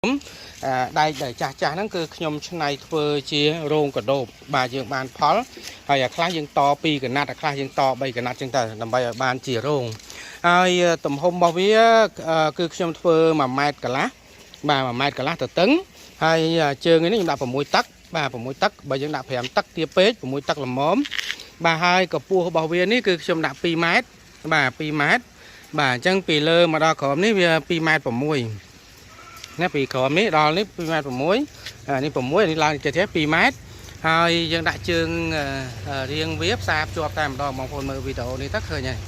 ដែកដែលចាស់ចាស់ហ្នឹងគឺខ្ញុំឆ្នៃធ្វើជារោងកដោបបាទយើងបានផលហើយអាខ្លះយើងត2កណាត់អាខ្លះយើងត3កណាត់ចឹងទៅដើម្បីឲ្យបានជារោងហើយទំហំរបស់វាគឺខ្ញុំធ្វើ1ម៉ែត្រកន្លះបាទ1ម៉ែត្រកន្លះទៅតឹងហើយជើងនេះខ្ញុំដាក់6ទឹកបាទ6ទឹកបើយើងដាក់5ទឹកទាពេក6ទឹកល្មមបាទហើយកម្ពស់របស់វានេះគឺខ្ញុំដាក់2ម៉ែត្របាទ2ម៉ែត្របាទអញ្ចឹងពីលើមកដល់ក្រោមនេះវា2ម៉ែត្រ6ណាពីក្រោមនេះដល់នេះ2ម៉ែត្រ6អានេះ6នេះឡើងចិត្តទេ2ម៉ែត្រហើយយើងដាក់ជើងរៀងវាផ្សារភ្ជាប់តែម្ដងបងប្អូនមើលវីដេអូនេះទៅឃើញហើយ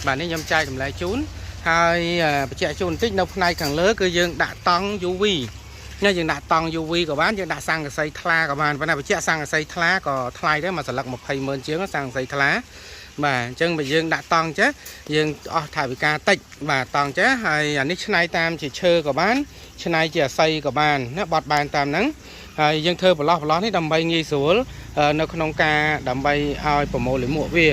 បាទនេះខ្ញុំចែករំលែកជូនហើយបញ្ជាក់ជូនបន្តិចនៅផ្នែកខាងលើគឺយើងដាក់តង់ UV ញ៉ាយើងដាក់តង់ UV ក៏បានយើងដាក់ស័ង្កសីថ្លាក៏បានប៉ុន្តែបញ្ជាក់ស័ង្កសីថ្លាក៏ថ្លៃដែរមួយសន្លឹក20ម៉ឺនជាងស័ង្កសីថ្លាបាទអញ្ចឹងបើយើងដាក់តង់ចេះយើងអស់ថវិកាតិចបាទតង់ចេះហើយអានេះឆ្នៃតាមជាឈើក៏បានឆ្នៃជាអស័យក៏បានណាបត់បែនតាមហ្នឹងហើយយើងធ្វើប្រឡោះប្រឡោះនេះដើម្បីងាយស្រួលនៅក្នុងការដើម្បីឲ្យប្រមូលលាមកវា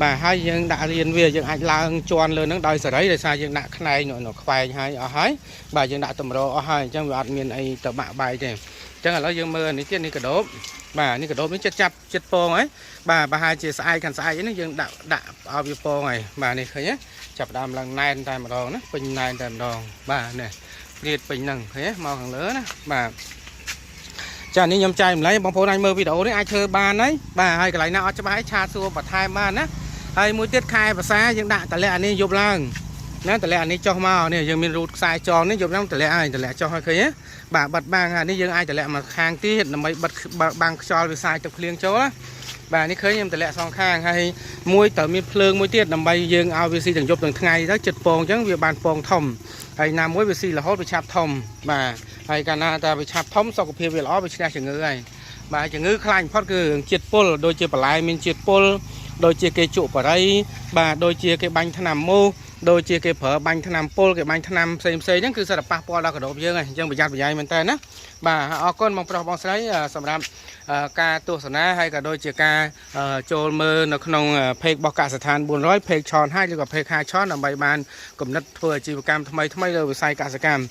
បាទហើយយើងដាក់រៀនវាយើងអាចឡើងជន់លើហ្នឹងដោយសេរីដោយសារយើងដាក់ខ្នែងនៅខ្វែងហើយអស់ហើយបាទយើងដាក់តម្រអស់ហើយអញ្ចឹងវាអត់មានអីទៅបាក់បែកទេអញ្ចឹងឥឡូវយើងមើលនេះទៀតនេះកដោបបាទនេះកដោបនេះចិត្តចាប់ចិត្តពងហើយបាទប្រហែលជាស្អែកខាងស្អែកនេះយើងដាក់ដាក់ឲ្យវាពងហើយបាទនេះឃើញទេចាប់ដើមឡើងណែនតែម្ដងណាពេញណែនតែម្ដងបាទនេះព្រាតពេញហ្នឹងឃើញទេមកខាងលើណាបាទចានេះខ្ញុំចែករំលែកបងប្អូនអាចមើលវីដេអូនេះអាចធ្វើបានហើយបាទហើយកន្លែងណាអត់ច្បាស់ឲ្យ chat សួរបន្ថែមបានណាហើយមួយទៀតខែភាសាយើងដាក់តម្លាក់អានេះយប់ឡើងណាតម្លាក់អានេះចុះមកនេះយើងមានរូតខ្សែចងនេះយប់ឡើងតម្លាក់ហើយតម្លាក់ចុះឲ្យឃើញទេបាទបិទបាំងអានេះយើងអាចតម្លាក់មកខាងទៀតដើម្បីបិទបាំងខ្យល់វាសាយទឹកភ្លៀងចូលណាបាទនេះឃើញខ្ញុំតម្លាក់សងខាងហើយមួយត្រូវមានភ្លើងមួយទៀតដើម្បីយើងឲ្យវាស៊ីទាំងយប់ទាំងថ្ងៃទៅចិត្តពងអញ្ចឹងវាបានពងធំហើយណាមួយវាស៊ីរហូតវាឆាប់ធំបាទហើយកាលណាតែវាឆាប់ធំសុខភាពវាល្អវាឈ្នះជំងឺហើយបាទជំងឺខ្លាញ់បំផុតគឺរឿងជាតិពុលដូចជាបន្លែមានជាតិពុលដូចជាគេជក់បរិយបាទដូចជាគេបាញ់ថ្នាំមូសដូចជាគេប្រើបាញ់ថ្នាំពុលគេបាញ់ថ្នាំផ្សេងផ្សេងហ្នឹងគឺសិតតែប៉ះពាល់ដល់កណ្ដូបយើងហើយអញ្ចឹងប្រយ័ត្នប្រយែងមែនតើណាបាទអរគុណបងប្រុសបងស្រីសម្រាប់ការទស្សនាហើយក៏ដូចជាការចូលមើលនៅក្នុង page របស់កសិដ្ឋាន400 page ឆនហើយឬក៏ page 5ឆនដើម្បីបានគំនិតធ្វើអាជីវកម្មថ្មីថ្មីលើវិស័យកសិកម្ម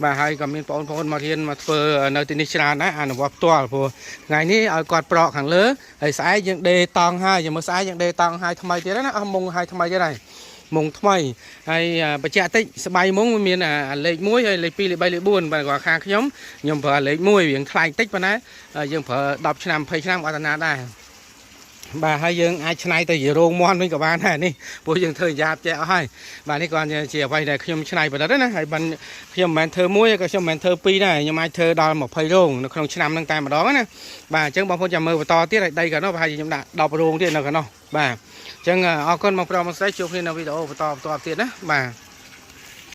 បាទហើយក៏មានបងប្អូនមករៀនមកធ្វើនៅទីនេះច្រើនដែរអនុវត្តផ្ទាល់ព្រោះថ្ងៃនេះឲ្យគាត់ប្រកខាងលើហើយស្អែកយើងដេតង់ហើយយើងមើលស្អែកយើងដេតង់ហើយថ្មីទៀតណាអស់មុងហើយថ្មីទៀតហើយមុងថ្មីហើយបញ្ជាក់តិចស្បៃមុងមានលេខ1ហើយលេខ2លេខ3លេខ4បាទគាត់ខាងខ្ញុំខ្ញុំប្រើលេខ1រៀងថ្លៃតិចប៉ុន្តែយើងប្រើ10ឆ្នាំ20ឆ្នាំអត់តាណាដែរបាទហើយយើងអាចឆ្នៃទៅជារោងមាន់វិញក៏បានដែរនេះព្រោះយើងធ្វើយ៉ាបចេះអស់ហើយបាទនេះគាត់ជាអ្វីដែលខ្ញុំឆ្នៃប្រឌិតណាហើយបានខ្ញុំមិនមែនធ្វើមួយក៏ខ្ញុំមិនមែនធ្វើពីរដែរខ្ញុំអាចធ្វើដល់20រោងនៅក្នុងឆ្នាំហ្នឹងតែម្ដងណាបាទអញ្ចឹងបងប្អូនចាំមើលបន្តទៀតហើយដីកានោះប្រហែលជាខ្ញុំដាក់10រោងទៀតនៅកានោះបាទអញ្ចឹងអរគុណបងប្រុសបងស្រីជួបគ្នានៅវីដេអូបន្តបន្តទៀតណាបាទ។